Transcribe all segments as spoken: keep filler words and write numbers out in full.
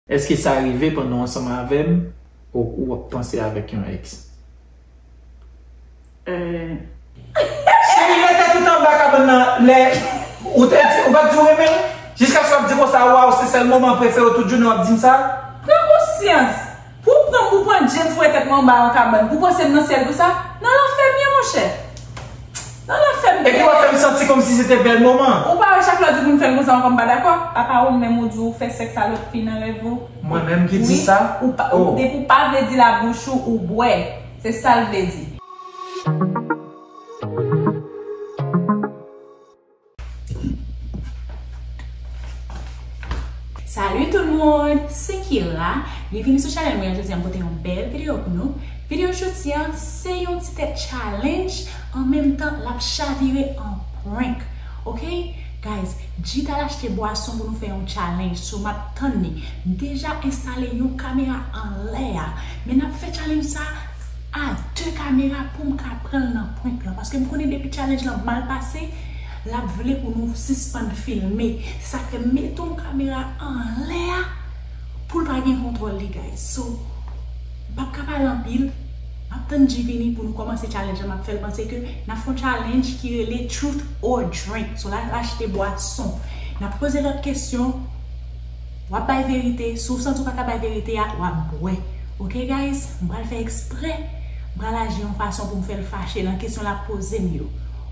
Èske sa rive pandan w ansanm avè m ou, ou w ap panse avèk yon ex? Euh. Cheri, rete tout anba kabann nan lè ou te di, ou pa t di w renmen l? Jiskaske w ap di konsa, waw, se sèl moman prefere w tout jounen w ap di m sa? Pran konsyans. Pou w pran, pou w pran James foure tèt mwen anba yon kabann, pou w panse m nan syèl pou sa? Nan lanfè m ye, monchè. Nan lanfè m ye. Epi w ap fè m santi kòmsi se te bèl moman. Ou pa wè chak lè w di pou m fè l konsa, ankò m pa dakò? Apa ou menm ou di w fè sèks a lòt fi nan rèv ou? Mwen menm ki di sa? Wi, ou pa, ou, depi w pa vle di labouch ou, ou bwè. Se sa l vle di. Salut tout le monde, se Kira. Byenvini sou chanèl mwen an. Jodi a m pote yon bèl videyo pou nou. Videyo jodi a se yon ti tèt challenge, an menm tan l ap chavire an prank. Ok? Guys, G t al achte bwason pou nou fè yon challenge, so m ap tann li. M deja enstale yon kamera anlè a, men n ap fè challenge sa a de kamera pou m ka pran l nan prank lan. Paske m konnen depi challenge lan mal pase, l ap vle pou nou sispann filme. Se sa k fè m mete yon kamera anlè a pou l pa gen kontwòl li, guys. So, m p ap ka pale anpil. M ap tann G vini pou nou kòmanse challenge lan. M ap fè l panse ke n ap fè yon challenge ki rele Truth or Drink. So, l al achte bwason. N ap poze lòt kesyon. W ap bay verite. Si w santi w pa ka bay verite a, w ap bwè. Ok, guys? M pral fè eksprè. M pral aji yon fason pou m fè l fache nan kesyon l ap poze m yo.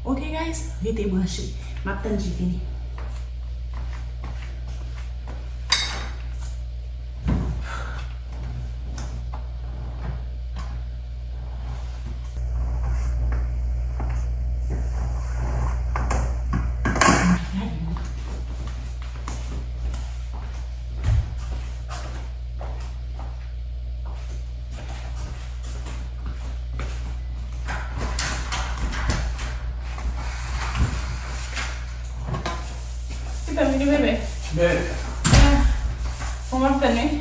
Ok, guys? Rete branche. M ap tann G vini. Ti fè m vini, bebe. Bebe. Ah. Kòman w ap fè nou?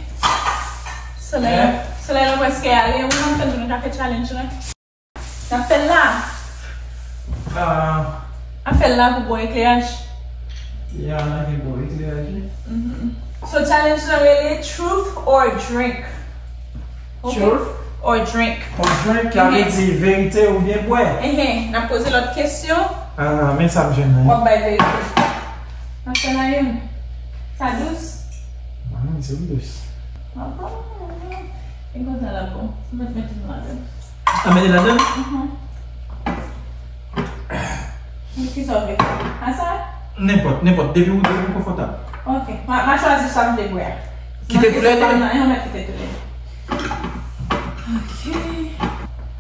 Solèy la, solèy la prèske ale. Kòman w ap fè nou ka fè challenge la? N ap fè l la. Ah. N ap fè l la pou bon ekleraj. Ya, n ap gen bon ekleraj, wi. Mhm. So, challenge la rele Truth or Drink. Ok? Truth? Or drink. Or drink, ki vle di verite oubyen bwè. Enhen, n ap poze lòt kesyon. Ah, men sa m jwenn nan. W ap bay verite. N ap fè la youn. Sa dous? Ah, se dous. Ah, bon. E konsa l ap bon. Mwen mete nou ladan. A mete ladan? Mhm. Kisa w vle fè? A sa? Nenpòt, nenpòt. Depi ou, depi ou konfòtab. Ok. M a, m a chwazi sa m vle bwè a. Kite tou lè de? Non, non, mwen kite tou lè de. Ok.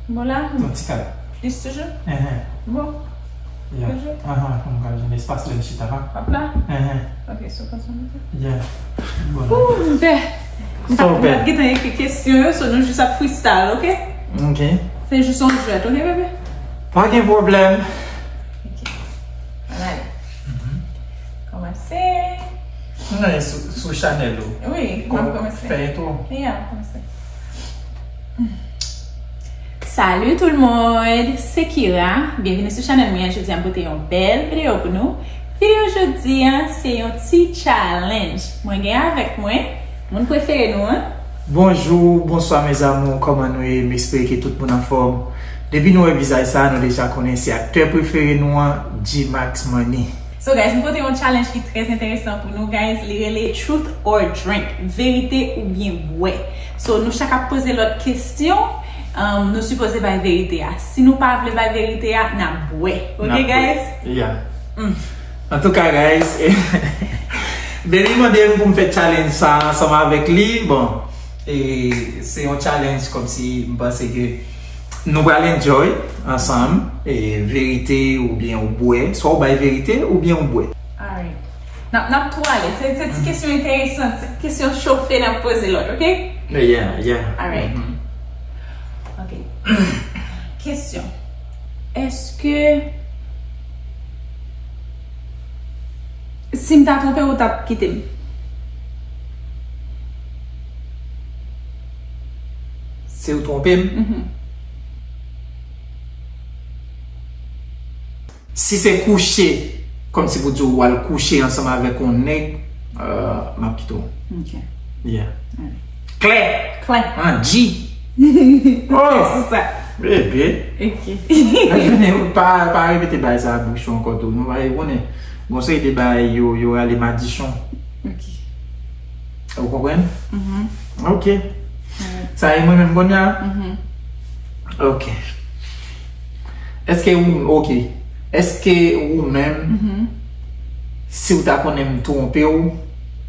Bon la? Yon ti kal. Plis toujou? Enhen. Bon. Ya. Toujou? Ahan, pou m ka jwenn espas lè m chita la. Hop la? Enhen. Ok, so konsa m te. Ya. Bon. Ooh, m pè. M pa, m pa gentan ekri kesyon yo, so nou jis ap freestyle, ok? Ok. Se jis yon jwèt, ok, bebe? Pa gen pwoblèm. Ok. Ann ale. Mhm. Kòmanse. Nou ale sou, sou chanèl ou. Wi, m ap kòmanse. Fè entwo. Ya, m ap kòmanse. Salut tout le monde, se Kira. Byenvini sou chanèl mwen an. Jodi a m pote yon bèl videyo pou nou. Videyo jodi a se yon ti challenge. Mwen gen avèk mwen moun prefere nou an. Bonjou, bonswa mes amours, kòman nou ye? M espere ke tout moun anfòm. Depi nou wè vizaj sa, nou deja konnen se aktè prefere nou an, G-Max Money. So guys, m pote yon challenge ki trè enteresan pou nou guys, li rele Truth or Drink, verite oubyen bwè. So nou chak ap poze lòt kesyon, um, nou sipoze bay verite a. Si nou pa vle bay verite a, n ap bwè. Ok guys? Yeah. Mm. Antouka guys, Benny mande m pou m fè challenge sa ansanm avèk li. Bon, e se yon challenge kòmsi m panse ke nou pral enjoy ansanm, e verite oubyen ou bwè. Swa ou bay verite oubyen ou bwè. Alright. N ap, n ap tou ale. Se, se ti kesyon enteresan, ti kesyon chofe n ap poze lòt, ok? Yeah, yeah. Alright. Mhm. Ok. Kesyon. Èske si m ta twonpe w, ou t ap kite m? Si w twonpe m? Mhm. Si se kouche, kòmsi pou di w al kouche ansanm avèk yon nèg, euh, m ap kite w. Ok. Yeah. Klè. Klè. An G. Oh, sou sa. Bebe. Ok. Pa, pa repete bagay sa a bouch ou ankò tou. Nou pa konnen. Gon seri de bagay yo, yo rale madichon. Ok. Ou konprann? Mhm. Ok. Sa e mwen menm kounye a? Mhm. Ok. Èske ou, ok. Èske ou menm, Mhm. si w ta konnen m twonpe w,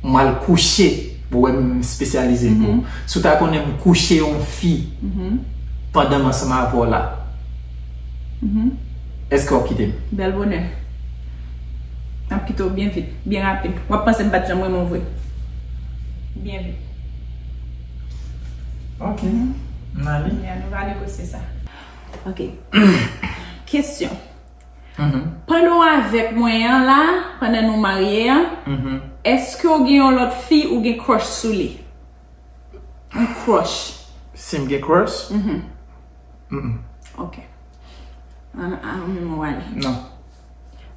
m al kouche, ou wè m espesyalize pou. Mhm. Si w ta konnen m kouche yon fi Mhm. pandan m ansanm avè w la, Mhm. èske w ap kite m? Bèl bonè. M ap kite w byen vit, byen rapid. W ap panse m pa t janm renmen w vre. Byen vit. Ok. M ale. Ya, nou va negosye sa. Ok. Kesyon. Mhm. Pandan w avèk mwen an la, pandan nou marye an, Mhm. èske w gen yon lòt fi ou gen crush sou li? Yon crush. Si m gen crush? Mhm. Mm-mm. Ok. An, an, men mwen ale. Non.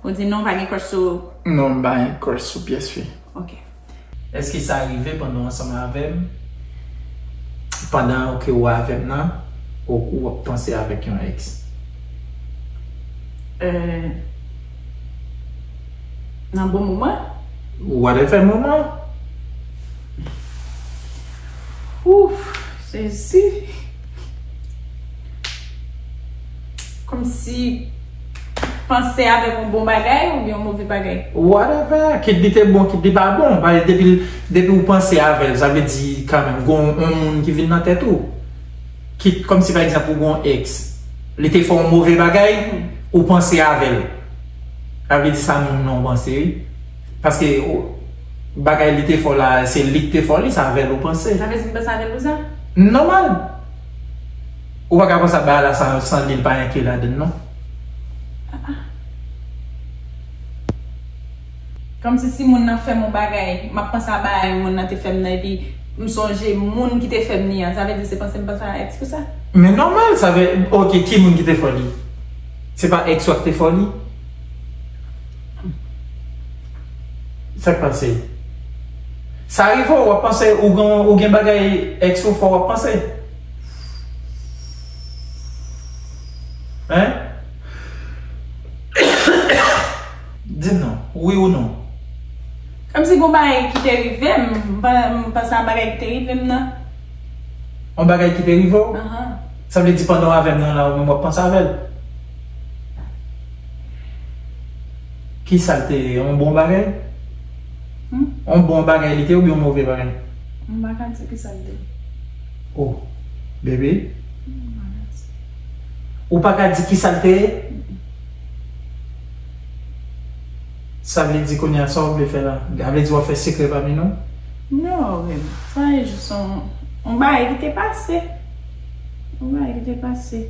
Ou di non, pa gen crush sou. Non, m pa gen crush sou pyès fi. Ok. Èske sa rive pandan w ansanm avè m? Pandan ke w avè m nan, ou, ou ap panse avèk yon ex? Euh, nan bon moman? Whatever moman. Ouf, Jezi. Kòmsi panse avèk yon bon bagay oubyen yon move bagay? Whatever. Kit li te bon, kit li pa bon. Paske depi, depi ou panse avè l, sa vle di kanmenm, gon yon moun ki vin nan tèt ou. Kit, kòmsi pa egzanp, ou gon ex. Li te fè yon move bagay, ou panse avè l. Sa vle di sa moun nan ou panse, wi. Paske ou, bagay li te fè w la, se li ki te fè w li, se avè l ou panse. Sa vle di m panse avè l pou sa? Nòmal. Ou pa ka panse a bagay la san, san li, l pa enkli ladann, non. Kòmsi si moun nan fè m yon bagay, m ap panse a bagay moun nan te fè m nan, epi m sonje moun ki te fè m li an. Sa vle di se panse m panse a ex pou sa? Men nòmal, sa vle, ok, ki moun ki te fè w li? Se pa ex ou a ki te fè w li? Sa k pase? Sa rive w, w ap panse, ou gen, ou gen bagay ex ou fè w, w ap panse? Hein? Di m non, wi ou non? Kòmsi gon bagay ki te rive m, m pa, m panse a bagay ki te rive m nan. Yon bagay ki te rive w? Ahan. Sa vle di pandan w avè m nan la, ou menm w ap panse avè l? Ki sa l te ye? Yon bon bagay? Hmm? Yon bon bagay li te ye oubyen yon move bagay? M pa ka di ki sa l te ye. Oh, bebe. Ou pa ka di ki sa l te ye? Sa vle di kounye a sa w vle fè la? Sa vle di w ap fè sekrè pami nou? Non, men sa e jis yon, yon bagay ki te pase. Yon bagay ki te pase.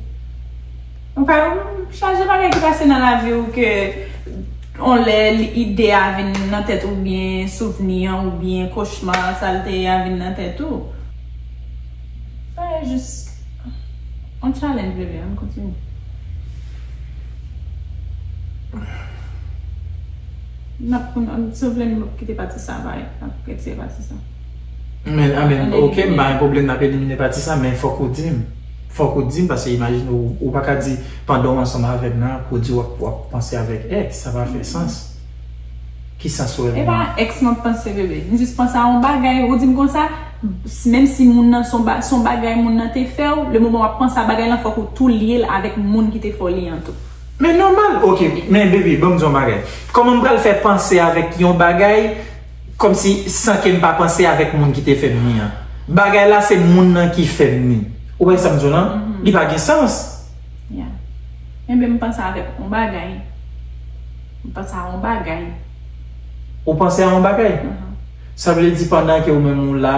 Yon pa yon chaje bagay ki pase nan lavi w ke yon lè ide a vin nan tèt ou byen souvni an oubyen kochma sa l te ye a vin nan tèt ou. Sa e jis yon challenge, bebe, ann kontinye. N ap, si w vle, n ap kite pati sa, n ap retire pati sa. Men, a men, Ann ok, elimine. M pa gen pwoblèm n ap elimine pati sa, men fòk ou di m. Fòk ou di m, paske imajine ou, ou pa ka di pandan w ansanm avè m nan, pou di w ap, w ap panse avèk ex, sa pa fè sans. Ki sans ou wè E pa nan? Ex m ap panse, bebe. M jis panse a yon bagay, ou di m konsa, menm si moun nan se yon ba- se yon bagay moun nan te fè w, le moman w ap panse a bagay lan, fòk ou tou lye l avèk moun ki te fè w li an tou. Men nòmal, ok. Men baby, ban m di yon bagay. Kòman m pral fè panse avèk yon bagay kòmsi san ke m pa panse avèk moun ki te fè m li an? Bagay la se moun nan ki fè m li. Ou wè sa m di w lan? Li pa gen sans. Ya. Enben, m panse avèk yon bagay. M panse a yon bagay. Ou panse a yon bagay? Sa vle di pandan ke ou menm ou la,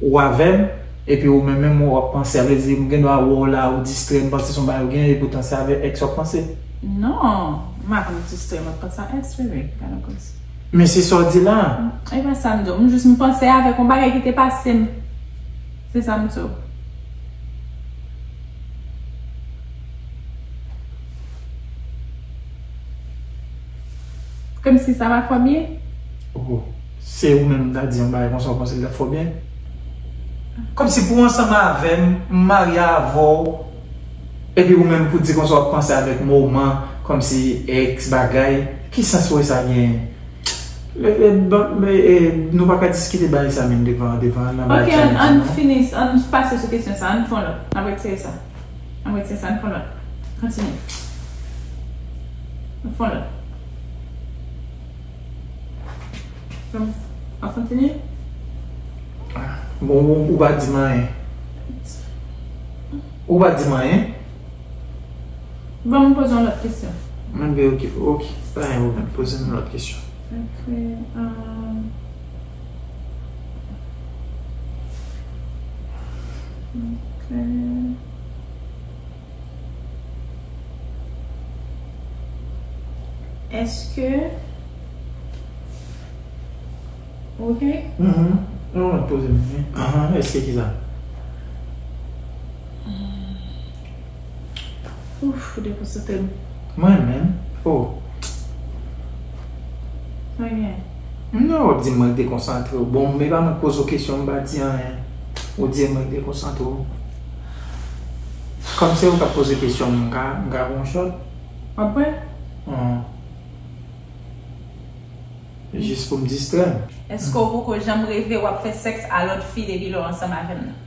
ou avè m, epi ou menm menm ou ap panse, sa vle di m gen dwa wè w la, ou distrè, m panse se yon bagay ou gen, epoutan se avè ex w ap panse. Non, m pa konn distrè, m ap panse a ex, bebe. Gade yon koze. Men se sa w di la. E pa sa m di w. M jis m panse avèk yon bagay ki te pase m. Se sa m di w. Kòmsi sa pa fòm ye? Oh. Se ou menm m ta di yon bagay konsa, w panse l t ap fè w byen? Kòmsi pou w ansanm avè m, m marye avè w, epi ou menm pou di konsa w ap panse avèk moman, kòmsi ex bagay, ki sans w wè sa genyen? E, e, ban, e, e, nou pa ka diskite bagay sa menm devan, devan nan bagay challenge, non. Ok, ann, ann fini, ann pase sou kesyon sa, ann fè yon lòt. N ap retire sa. Ann retire sa, ann fè yon lòt. Kontinye. Ann fè yon lòt. Bon, w ap kontinye? Bon, ou, ou pa di m anyen. Ou pa di m anyen? Bon, m poze yon lòt kesyon. Mwen, ben, ok, ok. Pa gen pwoblèm, poze m yon lòt kesyon. Ok, um, ok. Èske, ok? Mhm. Non, mwen poze m, wi. Ahan, èske ki sa? Ouf, dekonsantre m. Mwen menm? Oh. Sa gen? Non, w ap di m mwen dekonsantre w. Bon, men pa mwen k poze w kesyon, m pa di anyen. Ou di mwen dekonsantre w. Kòm se ou k ap poze kesyon, m ka, m ka pran yon shot? W ap bwè? Hum. Jis pou m distrè m. Èske w poko janm reve w ap fè sèks a lòt fi depi lè w ansanm avè m nan?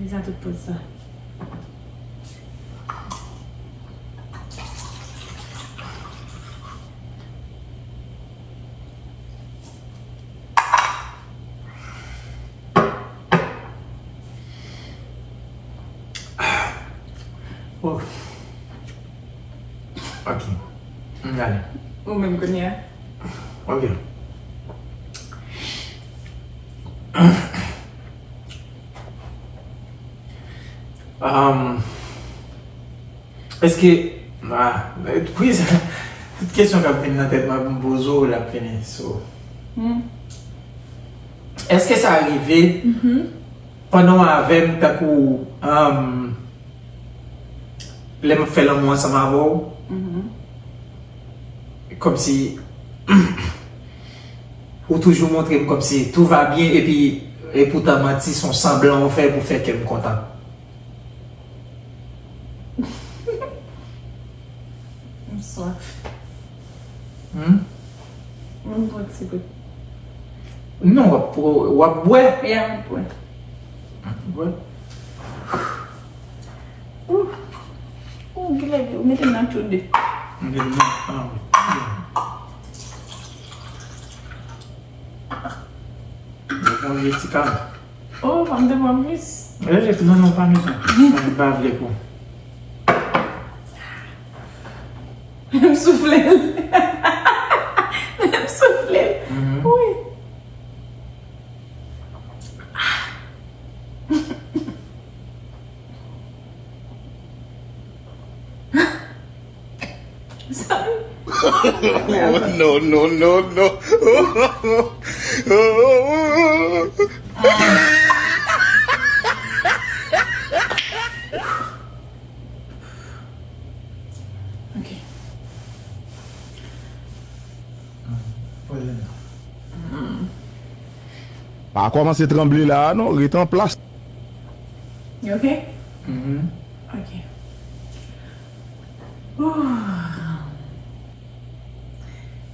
Li sa tout poz sa. Oh. Ok. M gade. Ou menm kounye a? Ok. Um, èske, ah, wi, tout kesyon k ap vin nan tèt mwen pou m poze w, l ap vini. So, hmm, èske sa rive, mhm, pandan w avè m, tankou, um, lè m ap fè lanmou ansanm avè w, mhm, kòmsi ou toujou montre m kòmsi tout va byen, epi, epoutan manti, se yon sanblan ou fè pou fè kè m kontan. M swaf. Hmm? Mwen m pran ti gout. Non, w ap, w ap bwè? Ya, m ap bwè. W ap bwè? Ou, ou, kilè, ou mete m nan tou de. M mete m nan, ah, wi. Ou konn vye ti kal. Oh, fò m te pran plis. Eh, non, non, pa bezwen. Mwen pa vle pou. M soufle l. M soufle l. Mhm. Wi. No, no, no, no. Ok. Pa kòmanse tranble la a non, ret an plas. You okay? Mhm. Ok. Ouh.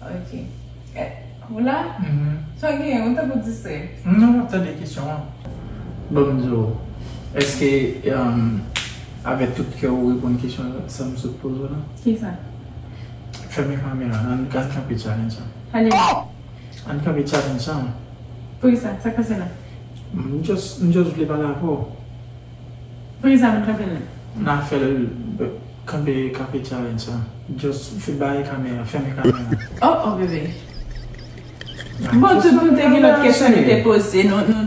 Ok. Eh, ou la? Mhm. Sa w genyen, ou tankou distrè. Non, m ap tande kesyon an. Bon, m di w, èske, um, avèk tout kè w reponn kesyon sa m sot poze w lan? Kisa? Fèmen kamera, ann, ann kanpe challenge lan. Ale. Ann kanpe challenge lan. Poukisa? Sa k pase la? M just, m just vle pale avè w. Poukisa nou kanpe l? N a fè l, kanpe, kanpe challenge sa. Just fè bay kamera, fèmen kamera. Oh, oh, bebe. Bon, tout nou te gen lòt kesyon nou te poze, nou, nou.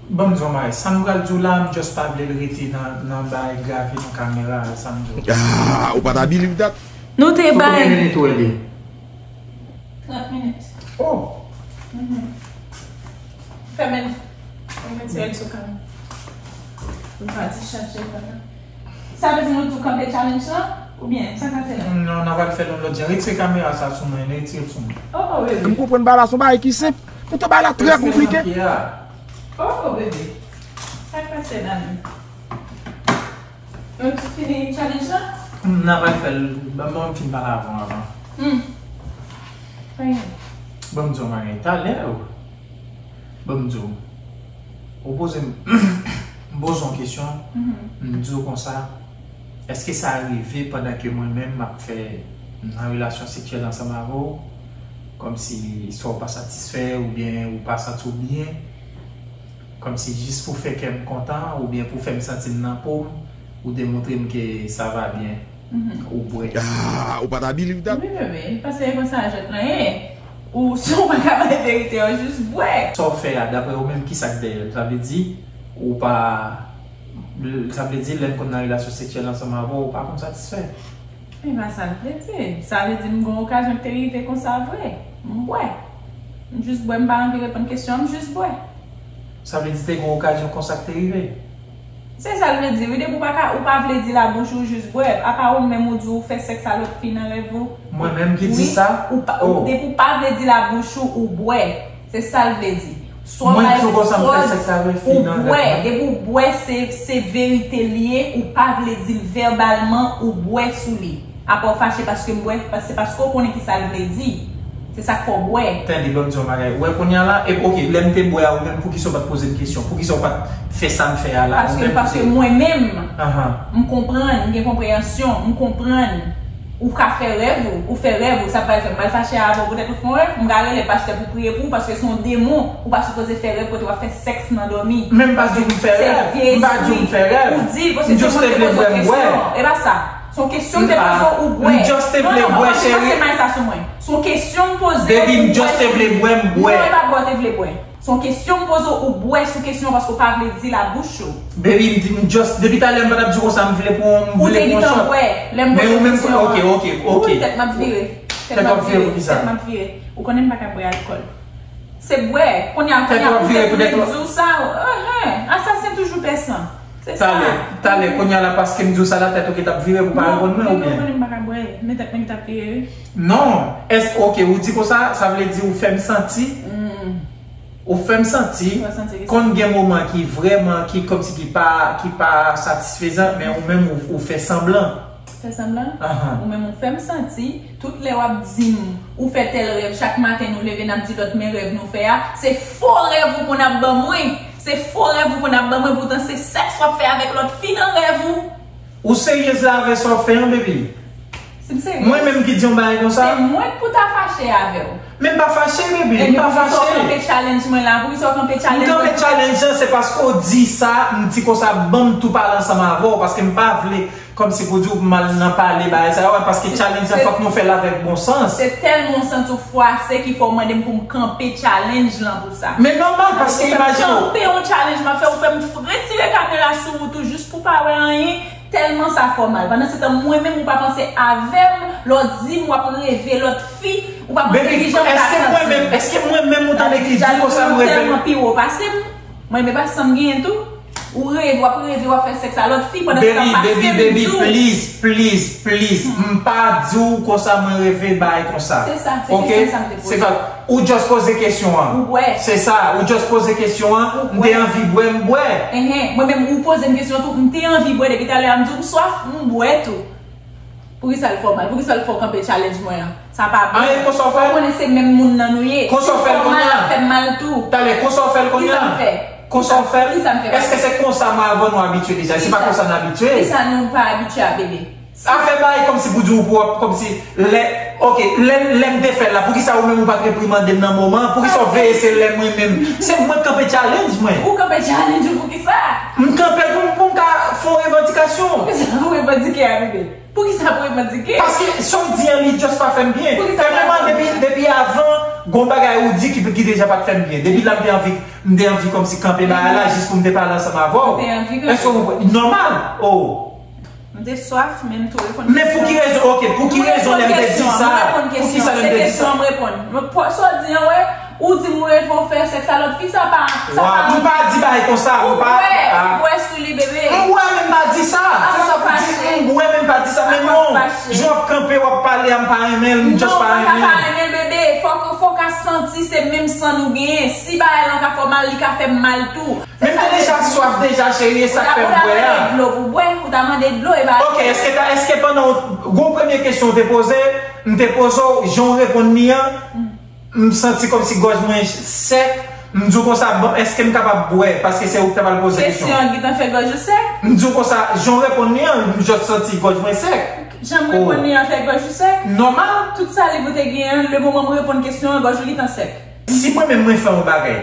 Ban m di w yon bagay, sa m pral di w la, m just pa vle l rete nan, nan bay grave nan kamera, sa m di w. Ah, ou pa ta believe that? Nou te bay. Trant minit. Oh. Mhm. Fèmen l. Fèmen l sou kann. Nou pa di chache kann. Sa vle di nou tou kanpe challenge lan? Oubyen, sa ka fè la? Non, n a pral fè l yon lòt jan. Retire kamera sa sou mwen, retire l sou mwen. Oh, oh, bebe. M konprann bagay la, se yon bagay ki senp. Poutan bagay la trè konplike. Oh, oh, bebe. Sa k pase la menm? Nou tout fini challenge la? M, n a pral fè l. Ban m fin pale avè w avan. Hmm. Ban m di w yon bagay. Talè, ban m di w. Ou poze m, m poze w yon kesyon, m di w konsa, èske sa rive pandan ke mwen menm m ap fè nan relasyon seksyèl ansanm avè w, kòmsi swa w pa satisfè oubyen ou pa santi w byen, kòmsi jis pou fè kè m kontan oubyen pou fè m santi m nan po m, ou demontre m ke sa va byen, ou bwè. Ah, ou pa ta believe that? Wi, bebe, paske e konsa jwèt lan ye. Ou, si w pa ka bay verite an, jis bwè. Sa w fè a, daprè ou menm, kisa k dèyè l? Sa vle di, ou pa. Sa vle di, lè n konn nan relasyon seksyèl ansanm avè w, ou pa konn satisfè. E pa sa l vle di. Sa vle di, m gen yon okazyon k te rive konsa vre. M bwè. M jis bwè, m pa anvi reponn kesyon an, m jis bwè. Sa vle di, te gen yon okazyon konsa k te rive? Se sa l vle di wi, depi w pa ka, ou pa vle di labouch ou jis bwè, apa ou menm ou di w fè sèks a lòt fi nan rèv ou. Mwen menm ki di sa? Ou pa, ou, depi w pa vle di labouch ou, ou bwè. Se sa l vle di. Swa w bay fòs, ou bwè, depi w bwè se, se verite l ye, ou pa vle di l vèbalman, ou bwè sou li. Apa w fache paske m bwè, se paske w konnen kisa l vle di. Se sa k fè w bwè. Tande, ban m di w yon bagay. Ou wè kounye a la, e, oke, lè m te bwè a, ou menm, poukisa w pa t poze m kesyon? Poukisa w pa t fè sa m fè a la? Paske, paske mwen menm, m konprann, m gen konpreyansyon, m konprann. Ou ka fè rèv ou, ou fè rèv ou, sa pral fè m pral fache avè w poutèt ou fè yon rèv? M ka rele pastè pou priye pou ou paske se yon demon, ou pa sipoze fè rèv kote w ap fè sèks nan dòmi. Men m pa di w m fè rèv, m pa di w m fè rèv. Ou di l paske se mwen ki te poze w kesyon. E pa sa. Se yon kesyon m te poze w, ou bwè. M just te vle bwè, cheri. Non, non, pa pase may sa sou mwen. Se yon kesyon m poze w, ou bwè. Baby, m just te vle bwè, m bwè. Non, e pa bwè w te vle bwè. Se yon kesyon m poze w, ou bwè sou kesyon an paske w pa vle di labouch ou. Baby, m di, m just, depi talè m pa t ap di w konsa, m vle pran, m vle pran yon shot. Ou te gentan bwè, lè m poze w kesyon an. Men ou menm, oke, oke, oke. Wi, tèt m ap vire. Tèt w ap vire poukisa? Tèt m ap vire. Ou konnen m pa ka bwè alkòl. Se bwè. Kounye a, kounye a, poutèt mwen di w sa, enhen, asasen toujou pè san. Se sa. Talè, talè, kounye a la, paske m di w sa la, tèt ou ki t ap vire pou pa reponn mwen, oubyen? Non, ou konnen m pa ka bwè, men tèt mwen ki t ap vire, wi. Non, èske, oke, ou di konsa, sa vle di ou fè m santi, ou fè m santi, konn gen moman ki vrèman, ki kòmsi ki pa, ki pa satisfezan, men ou menm ou, ou fè sanblan. Fè sanblan? Ou menm ou fè m santi, tout lè w ap di m, ou fè tèl rèv, chak maten nou leve n ap di lòt men rèv nou fè a, se fo rèv ou konn ap ban mwen. Se fo rèv ou konn ap ban mwen, poutan se sèks w ap fè avèk lòt fi nan rèv ou. Ou seryez la avè sa w fè an, baby? Si m serye. Mwen menm ki di yon bagay konsa? Se mwen k pou ta fache avè w. Men m pa fache, baby, m pa fache. Poukisa w kanpe challenge mwen la? Poukisa w kanpe challenge mwen? M kanpe challenge lan, se paske w di sa, m di konsa, ban m tou pale ansanm avè w, paske m pa vle kòmsi pou di w m al nan pale bagay sa yo, paske challenge lan fòk nou fè l avèk bon sans. Se tèlman w santi w fwase ki fè w mande m pou m kanpe challenge lan pou sa. Men nòmal, paske imajine w. Kanpe yon challenge m ap fè, ou fè m retire kamera sou ou tou jis pou pa wè anyen, tèlman sa fè w mal. Pandan se tan mwen menm ou pa panse avè m, lè w di m w ap reve lòt fi, ou pa panse kijan m ta santi m. Èske mwen menm ou tande ki di konsa m reve? Ou tèlman pi wo pase m. Mwen menm pa sa m genyen tou. Ou reve, w ap reve, w ap fè sèks a lòt fi pandan se tan paske m di w. Baby, baby, please, please, please. M pa di w konsa mwen reve bagay konsa. Se sa, se kesyon sa m te poze. Se sa, ou just poze kesyon an. Ou bwè. Se sa, ou just poze kesyon an. M te anvi bwè, m bwè. Enhen, mwen menm ou poze m kesyon tou, m te anvi bwè depi talè a m di w m swaf, m bwè tou. Poukisa l fè w mal? Poukisa l fè w kanpe challenge mwen an? Sa pa bon. Anyen, konsa w fè l? Ou konnen se menm moun nan nou ye. Konsa w fè l kounye a? Si w fè w mal, ap fè m mal tou. Talè, konsa w fè l kounye a? Kisa m fè? Konsa w fè l? Kisa m fè? Èske se konsa mwen avè w nou abitye deja? Se pa konsa n abitye. Kisa nou pa abitye a, bebe? Afè bagay kòmsi pou di w pou w ap, kòmsi lè, oke, lè, lè m te fè l la, poukisa ou menm ou pa t reprimande m nan moman an? Poukisa w veye se lè mwen menm? Se mwen k kanpe challenge mwen. Ou kanpe challenge ou poukisa? M kanpe l pou m, pou m ka fè yon revandikasyon. Poukisa ou revandike a, bebe? Poukisa pou revandike? Paske sa w di an li just pa fè m byen. Poukisa pa fè m byen? Depi, depi avan, gon bagay ou di ki, ki deja pa t fè m byen. Depi la m te anvi, m te anvi kòmsi kanpe bagay la jis pou m te pale ansanm avè w. Ou te anvi kanpe? Èske w konprann? Nòmal. Oh. M te swaf, men m tou reponn kesyon. Men pou ki rezon, oke, pou ki rezon lè m te di sa? Poukisa lè m te di sa? Se kesyon an m reponn. Sa w di an, wè, ou di m ou reve w fè sèks a lòt fi, sa pa, sa pa. Waw, m pa di bagay konsa, m pa. Ou bwè, ou bwè sou li, bebe. M bwè, men m pa di sa. Se sa pou di, m bwè, men m pa di sa. Men non, jan w ap kanpe, w ap pale a, m pa renmen l, m just pa renmen l. Non, ou pa ka pa renmen l, bebe. Fòk, fòk a santi se menm san nou genyen. Si bagay lan ka fè w mal, li ka fè m mal tou. Men m te deja swaf deja, cheri, e sa k fè m bwè a. Ou ta mande dlo pou bwè, ou ta mande dlo, e pa. Ok, èske ta, èske pandan w, gon premye kesyon w te poze, m te poze w, jan w reponn li an, m santi kòmsi gòj mwen sèk, m di w konsa, bon, èske m kapab bwè, paske se ou ki ta pral poze kesyon. Kesyon an gentan fè gòj ou sèk? M di w konsa, jan w reponn li an, m just santi gòj mwen sèk. Jan m reponn li an fè gòj ou sèk? Nòmal. Tout saliv ou te genyen an, le moman m reponn kesyon an, gòj ou gentan sèk. Si mwen menm mwen fè yon bagay,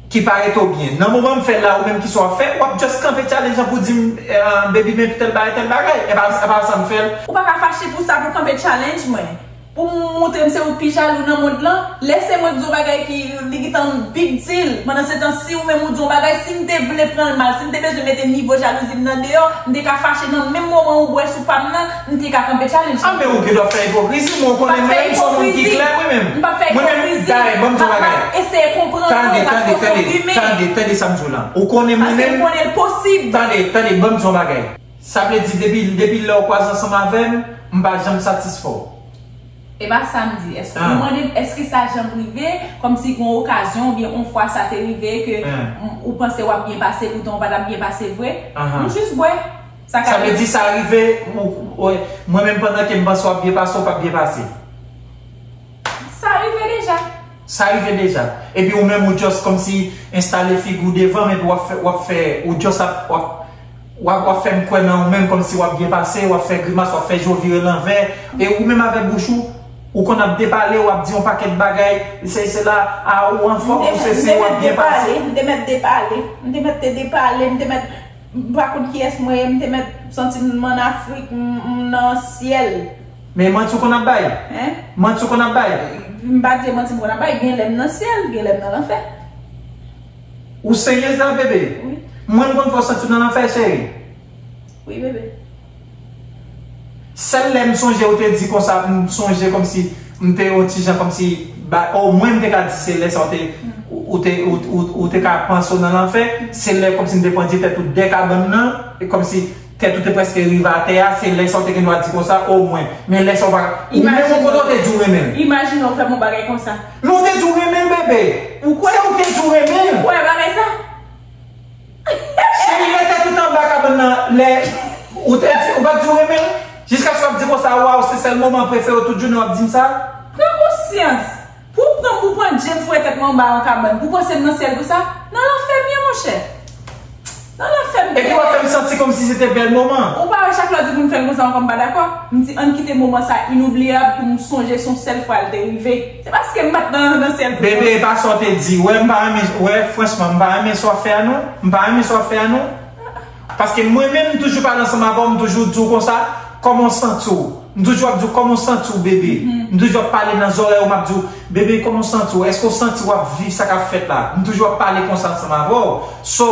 ki pa rete w byen. Nan moman m fè l la, ou menm ki sa w ap fè, w ap just kanpe challenge lan pou di m, eh, baby, men tèl bagay, tèl bagay. E pa, e pa sa m fè l. Ou pa ka fache pou sa, pou kanpe challenge mwen. Pou m montre m se ou ki pi jalou nan mond lan. Lè se mwen k di yon bagay ki li gentan big deal. Pandan se tan, si ou menm ou di yon bagay, si m te vle pran l mal, si m te bezwen mete nivo jalouzi m nan deyò, m te ka fache nan menm moman ou bwè sou pa m nan, m te ka kanpe challenge. Ah, men ou gendwa fè ipokrizi, men ou konnen mwen menm, m se yon moun ki klè, mwen menm. M p ap fè ipokrizi. Mwen menm, dayè, ban m di yon bagay. M ap eseye konprann ou, paske w se yon imen. Tande, tande, tande sa m di w la. Ou konnen mwen menm. Paske m konnen l posib. Tande, tande, ban m di yon bagay. Sa vle di, depi, depi lè w kwaze ansanm avè m, m pa janm satisfè w. E pa sa m di. Èske ou mande m, èske sa janm rive, kòmsi gon okazyon oubyen on fwa sa te rive ke m, ou panse w ap byen pase, poutan w pa t ap byen pase vre? M jis bwè. Sa ka rive. Sa vle di sa rive, ou, ou, mwen menm pandan ke m panse w ap byen pase, w p ap byen pase. Sa rive deja. Sa rive deja. Epi ou menm ou just kòmsi enstale figi w devan m, epi w ap fè, w ap fè, ou just ap, w ap, w ap, w ap fè m kwè nan ou menm kòmsi w ap byen pase, w ap fè grimas, w ap fè je w vire lanvè. E ou menm avèk bouch ou, ou konn ap depale, w ap di yon pakèt bagay, se, se la, a, ou anfòm, ou sesi, w ap byen pase. M te mèt depale, m te mèt depale, m te mèt te depale, m te mèt M pa konn kiyès mwen ye, m te mèt santi m ann Afrik, m, m nan syèl. Men manti w konn ap bay? Hein? Manti w konn ap bay? M pa di manti m konn ap bay, gen lè m nan syèl, gen lè m nan lanfè. Ou seryez la, bebe? Wi. Mwen m konn fè w santi w nan lanfè, cheri? Wi, bebe. Sèl lè m sonje ou te di konsa, m sonje kòmsi m te yon ti jan kòmsi, ba, omwen m te ka di se lè sa ou te, ou, ou te, ou, ou, ou te ka panse w nan lanfè, se lè kòmsi m te pandye tèt ou dè kabann nan, e kòmsi tèt ou te prèske rive atè a, se lè sa ou te gen dwa di konsa, omwen. Men lè sa ou pa, ou menm ou kote ou te di w renmen l. Imajine w fè m yon bagay konsa. Men ou te di w renmen l, bebe. Ou kwè? Se ou te di w renmen l. Ou kwè bagay sa? Cheri, lè tèt ou t anba kabann nan, lè ou te di, ou pa t di w renmen l? Jiskaske w ap di konsa, waw, se sèl moman prefere w tout jounen w ap di m sa? Pran konsyans. Pou w pran, pou w pran dje m foure tèt mwen anba yon kabann, pou w panse m nan syèl pou sa? Nan lanfè m ye, monchè. Nan lanfè m ye. Epi w ap fè m santi kòmsi se te bèl moman. Ou pa wè chak lè w di pou m fè l konsa ankò m pa dakò? M di, ann kite moman sa inoubliyab pou m sonje se yon sèl fwa l te rive. Se paske m pa t nan, nan syèl pou sa. Bebe, e pa sa w te di. Wè, m pa renmen, wè, franchman, m pa renmen sa w ap fè a non. M pa renmen sa w ap fè a non. Paske mwen menm, m toujou pale ansanm avè w, m toujou di w konsa, kòman w santi w? M toujou ap di w, kòman w santi w, bebe? M toujou ap pale nan zòrèy ou, m ap di w, bebe, kòman w santi w? Èske w santi w ap viv sa k ap fèt la? M toujou ap pale konsa ansanm avè w. So,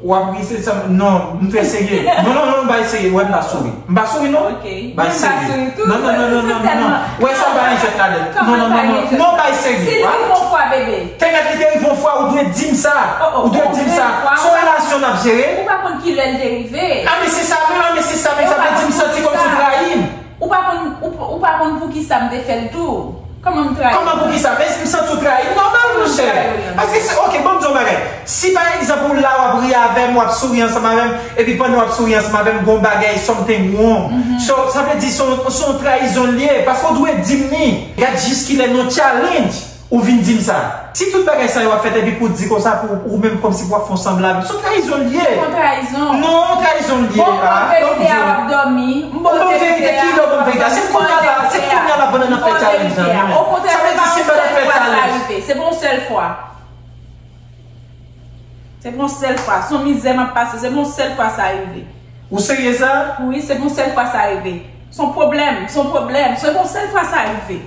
w ap ri, se sa, non, m trè serye. Non, non, non, m pa serye, wè m pa souri. M pa souri, non. Ok. M pa serye. Non, non, non, non, non, non, non. Wè sa pa gen jwèt ladan l. Non, non, non, non. Non, bay serye. Si li rive yon fwa, bebe. Te mèt li te rive yon fwa, ou dwe di m sa. Ou dwe di m sa. Se yon relasyon n ap jere. Ou pa konn kilè l te rive. A, men se sa menm, a, men se sa menm. Sa vle di m santi kòmsi w trayi m. Ou pa konn, ou, ou pa konn poukisa m te fè l tou. Kòman m trayi w? Kòman poukisa? Men m santi w trayi m nòmal, monchè. Paske se, ok, ban m di w yon bagay. Si pa egzanp ou la, w ap ri avè m, w ap souri ansanm avè m, epi pandan w ap souri ansanm avè m, gon bagay, something wrong. So, sa vle di se yon, se yon trayizon l ye, paske w dwe di m li. Gad jiskilè nan challenge ou vin di m sa. Si tout bagay sa yo ap fèt epi pou w di konsa, pou ou menm kòmsi pou w ap fè yon sanblab, se yon trayizon l ye. Se yon trayizon. Non, trayizon l ye. Bon, bon, verite a, w ap dòmi. M bon verite a. Kilè w bon verite a? Se kounye a la, se kounye a la pandan n ap fè challenge lan, non. Sa vle di se pandan n ap fè challenge. Se pou yon sèl fwa. Se pou yon sèl fwa. Se yon mizè m ap pase. Se pou yon sèl fwa sa rive. Ou seryez la? Wi, se pou yon sèl fwa sa rive. Se yon pwoblèm, se yon pwoblèm. Se pou yon sèl fwa sa rive.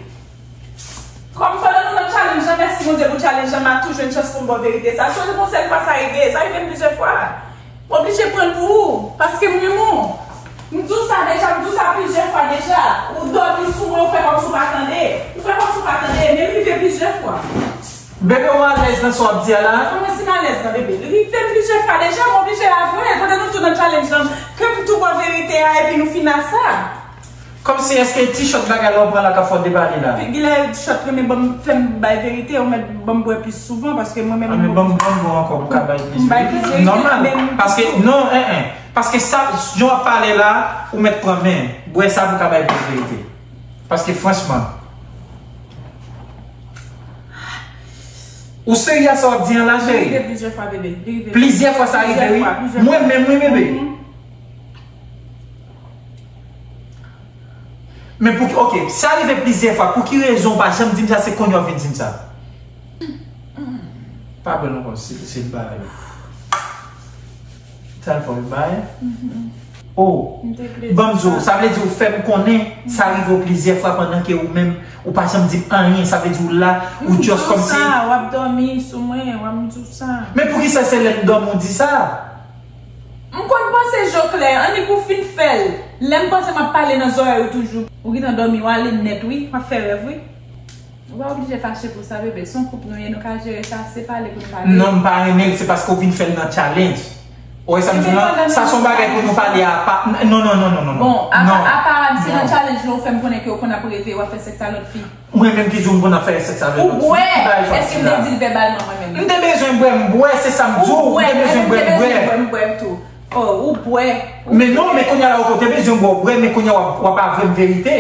Kòm pandan nou nan challenge lan, mèsi Bondye pou challenge lan, m a tou jwenn chans pou m ba w verite sa. Se pou yon sèl fwa sa rive. Sa rive m plizyè fwa. M oblije pran l pou ou, paske m renmen w. M di w sa deja, m di w sa plizyè fwa deja. Ou dòmi sou mwen, ou fè kòmsi w pa tande. Ou fè kòmsi w pa tande, men Bebe, ou alèz nan sa w ap di a la? Kòman si m alèz nan, bebe? Li rive m plizyè fwa deja, m oblije avwe l. Pandan nou tou nan challenge lan, ke m tou ba w verite a, epi nou fin a sa. Kòmsi èske ti shot bagay la ou pran la k ap fè w depale la? Gilè shot renmen ban m, fè m bay verite, ou mèt ban m bwè plis souvan, paske mwen menm. Ah, men ban m, ban m bwè ankò pou ka bay plis verite. M bay plis verite, nòmal. Paske, non, en, en. Paske sa, jan w ap pale la, ou mèt pran men. Bwè sa pou ka bay plis verite. Paske franchman, ou serye a sa w ap di an la, cheri? Li rive plizyè fwa, bebe. Li rive plizyè fwa, sa rive, wi. Mwen menm, wi, bebe. Mhm. Men pou ki, ok, sa rive plizyè fwa, pou ki rezon ou pa janm di m sa, se kounye a w vin di m sa? Pa bwè l ankò, se, se bagay. Sa l fè w bay? Mhm. Oh, ban m di w, sa vle di ou fè m konnen sa rive w plizyè fwa pandan ke ou menm, ou pa janm di m anyen, sa vle di ou la, ou just kòmsi. M di w sa, w ap dòmi sou mwen, w ap di w sa. Men poukisa se lè m dòmi ou di sa? M konn panse je w klè, annik ou fin fè l. Lè m panse m ap pale nan zòrèy ou toujou. Ou gentan dòmi, w ale nèt wi, w ap fè rèv wi. Ou pa oblije fache pou sa, bebe. Se yon koup nou ye, nou ka jere sa, se pale pou nou pale. Non, m pa renmen l, se paske w vin fè l nan challenge. Ou wè sa m di w lan? Sa se yon bagay pou nou pale apa. Non, non, non, non, non, non. Bon, apa, apa se nan challenge la ou fè m konnen ke ou konn ap reve, w ap fè sèks a lòt fi. Mwen menm ki di w m konn ap fè sèks avè lòt fi? Ou bwè. Èske m te di l vèbalman mwen menm? M te bezwen bwè, m bwè, se sa m di w. M te bezwen bwè, m bwè. Oh, ou bwè. Men non, men kounye a la, ou te bezwen bwè, w bwè, men kounye a w ap, w ap avwe m verite.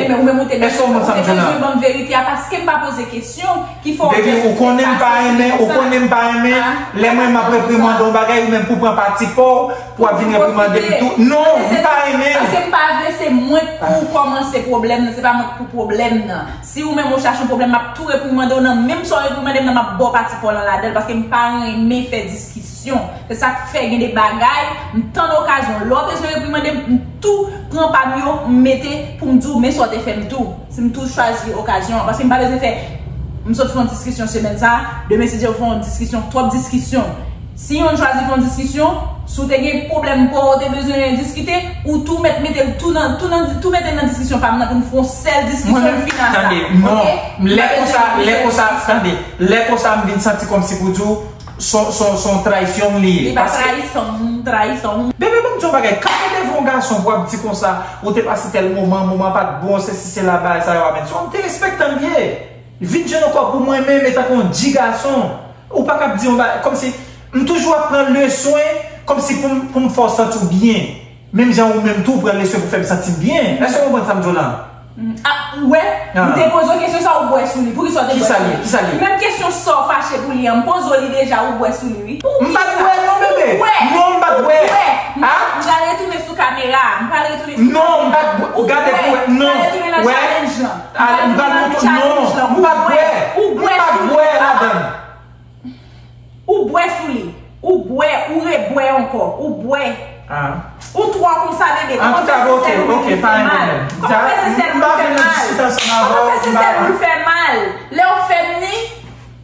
Èske ou konprann sa m di w la? Ou te bezwen ban m verite a paske m pa poze kesyon ki fè w. Baby, ou konnen m pa renmen, ou konnen m pa renmen. Lè mwen m ap reprimande yon bagay, ou menm pou pran pati pa w, pou w ap vin reprimande m tou. Non, m pa renmen. Paske m pa vle se mwen k pou kòmanse pwoblèm nan, se pa mwen k pou pwoblèm nan. Si ou menm ou chache yon pwoblèm, m ap tou reprimande w nan menm sa w reprimande m nan, m ap ba w pati pa w lan ladan l, paske m pa renmen fè diskisyon. Se sa k fè gen de bagay, m tann okazyon. Lè w bezwen reprimande m, m tou pran pa m yo, m mete pou m di w, men sa w te fè m tou. Si m tou chwazi okazyon an, paske m pa bezwen fè, m sot fè yon diskisyon semèn sa a, demen si Dye vle fè yon diskisyon, twòp diskisyon. Si yon chwazi fè yon diskisyon, si w te gen pwoblèm pa w, ou te bezwen diskite, ou tou mèt mete l tou nan, tou nan, tou mete l nan diskisyon pa m nan pou n fè yon sèl diskisyon, n fin a sa. Tande, non. Lè konsa, lè konsa, tande, lè konsa m vin santi kòmsi pou di w, son, son, son trayisyon m li ye. Li pa trayisyon, trayisyon. Bebe, ban m di yon bagay, kanpe devan yon gason pou ap di konsa, ou te pase tèl moman, moman pa t bon, se si se la bagay sa yo ap mèt. Se yon derespektan l ye. Vin jwenn yon kòb pou mwen menm, etanke yon dji gason. Ou pa kab di yon bagay, kòmsi, m toujou ap pran le swen, kòmsi pou m, pou m fè w santi w byen. Menm jan ou menm tou pran le swen pou fè m santi m byen. Èske w konprann sa m di w la? Ah, ou wè? M te poze w kesyon sa ou bwè sou li. Poukisa w te bwè sou li? Kisa l ye? Kisa l ye? Menm kesyon sa w fache pou li an, m poze w li deja, ou bwè sou li, wi. M pa t bwè non, bebe. Non, m pa t bwè. Ah? M pral retounen sou kamera. M pral retounen sou kamera. Non, m pa t bwè. Gade pou wè. Non. M pral retounen nan challenge lan. Ale, m pral retounen nan challenge lan. M pa t bwè. Ou bwè sou li. M pa t bwè ladan l. Ou bwè sou li. Ou bwè, ou rebwè ankò. Ou bwè. Ah. Ou twò konsa, bebe. Kòman fè se sèl ou li fè mal? Kòman fè se sèl ou li fè mal? Kòman fè se sèl ou li fè mal? Lè w fè m ni,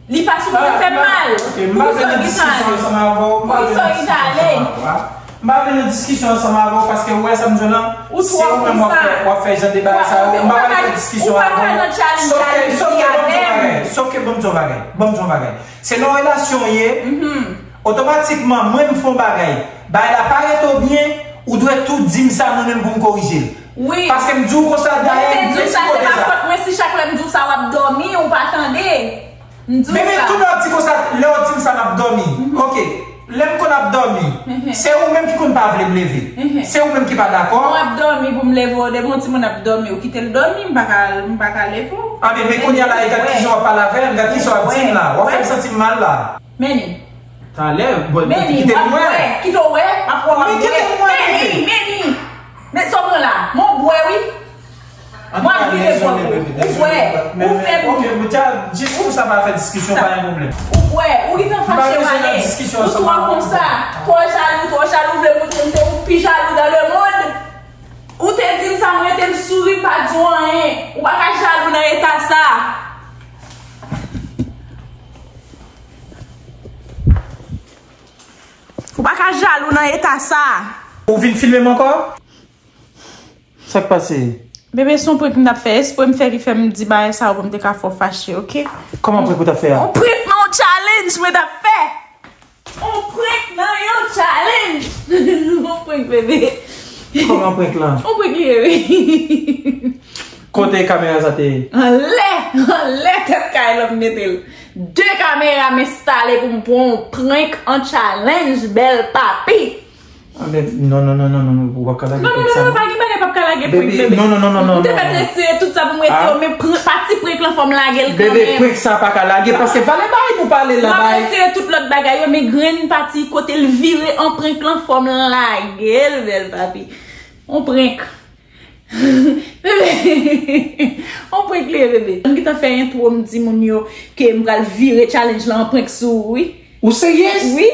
li pa sipoze fè mal. Poukisa w gentan ale? Poukisa w gentan ale? M pa vle nan diskisyon ansanm avè w paske ou wè sa m jwenn nan. Ou twò konsa. W ap fè, w ap fè jan de bagay sa yo. M pa vle fè diskisyon avè w. Sòf ke, sòf ke, ban m di yon bagay. Sòf ke, ban m di yon bagay. Ban m di yon bagay. Se nan relasyon w ye. Otomatikman, mwen m fè yon bagay. Bagay la parèt ou byen, ou dwe tou di m sa mwen menm pou m korije l. Wi. Paske m di w konsa, dayè, m te di w sa, se pa fòt mwen si chak lè m di w sa, w ap dòmi, ou pa tande. M di w sa. Bebe, tou lè w di konsa, lè w di m sa, m ap dòmi. Ok. Lè m konn ap dòmi, se ou menm ki konn pa vle m leve. Se ou menm ki pa dakò. Mwen ap dòmi pou m leve w, depi yon timoun ap dòmi, ou kite l dòmi, m pa ka, m pa ka leve w. Anben, men kounye a la, e gad kijan w ap pale avè m, gad kisa w ap di m la. W ap fè m santi m mal la. Meni. Talè, bon, kite m wè. Kite w wè, m ap wè, w ap wè. Meni, meni. Men sa w pran la, men w bwè wi. Mwen ap vire bò pou ou. Ou bwè, ou fè m. Ok, diskou sa pa fè diskisyon, pa gen pwoblèm. Ou bwè, ou gentan fache w ale. Ou twò konsa, twò jalou, twò jalou, vle montre m se ou k pi jalou dans le monde. Ou te di m sa, mwen rete m souri, m pa di w anyen. Ou pa ka jalou nan eta sa. Ou pa ka jalou nan eta sa. Ou vin filme m ankò? Sa k pase? Bebe, se yon prank m t ap fè. Espre m fè ki fè m di bagay sa yo pou m te ka fè w fache, ok? Kòman prank ou t ap fè a? Yon prank, men w Challenge mwen t ap fè. On prank nan yon challenge. On prank, bebe. Kòman prank lan? On prank li ye, wi. Kote kamera sa te ye? Anlè, anlè tèt kay la m mete l. De kamera m enstale pou m pran on prank an challenge, bèl papi. Ah, bebe, non, non, non, non, non, non, ou p ap ka lage prank sa, non. Non, non, non, non, pa gen bagay p ap ka lage prank, bebe. Non, non, non, non, non. M te fèk retire tout sa pou m retire, men pati prank lan fò m lage l kanmenm. Bebe, prank sa pa ka lage, paske valè bagay nou pale la, bay. M ap retire tout lòt bagay yo, men grenn pati kote l vire an prank lan fò m lage l, bèl papi. On prank. Bebe, on prank li ye, bebe. M gentan fè entwo, m di moun yo ke m pral vire challenge lan an prank sou ou, wi. Ou serye? Wi.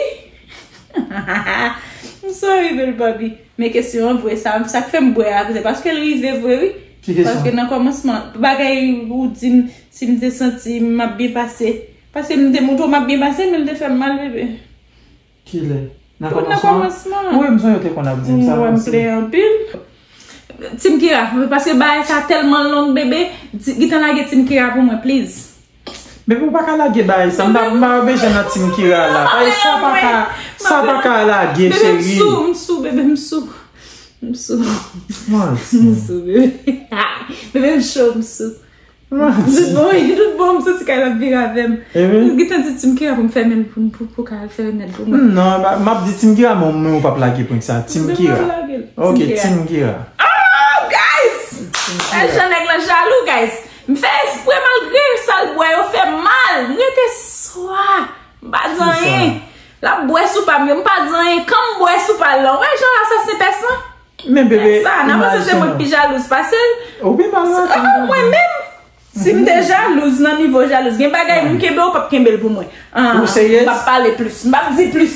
M sorry, bèl papi. Men kesyon an vre, sa, sa k fè m bwè a, se paske l rive vre, wi. Ki kesyon? Paske nan kòmansman, bagay ou di m, si m te santi m ap byen pase. Paske m te montre w m ap byen pase, men l te fè m mal, bebe. Kilè? Nan kòmansman? Nan kòmansman. Wi, m sonje w te konn ap di m sa. Mwen, m plede anpil. Tim Kira, paske bagay sa tèlman long, bebe, di- gentan lage Tim Kira pou mwen, please. Bebe, ou pa ka lage bagay sa. M pa, m pa bezwen nan Tim Kira la. Bagay sa pa ka, sa pa ka lage, cheri. Bebe, m sou, m sou, bebe, m sou. M sou. M sou, bebe. Bebe, m cho, m sou. Tout bon, tout bon, m santi kay la ap vire avè m. Gentan di Tim Kira pou m fèmen l pou m, pou, pou ka al fè remèd pou mwen. Non, m ap di Tim Kira, men, men ou p ap lage prank sa. Tim Kira. Ok, Tim Kira. Oh, guys! Jan nèg lan jalou, guys. M fè espre malgre sa l bwè yo fè m mal. M rete swa. M pa di anyen. L ap bwè sou pa m yo. M pa di anyen. Kan m bwè sou pa l lan. Ou wè jan asasen pès lan? Men bebe, sa, n ap panse se mwen ki pi jalouz pase l. Ou pi mal, non, mwen menm. Si m te jalouz nan nivo jalouz, gen bagay m kenbe ou p ap kenbe l pou mwen. Ah, ou serye? M p ap pale plis, m p ap di plis.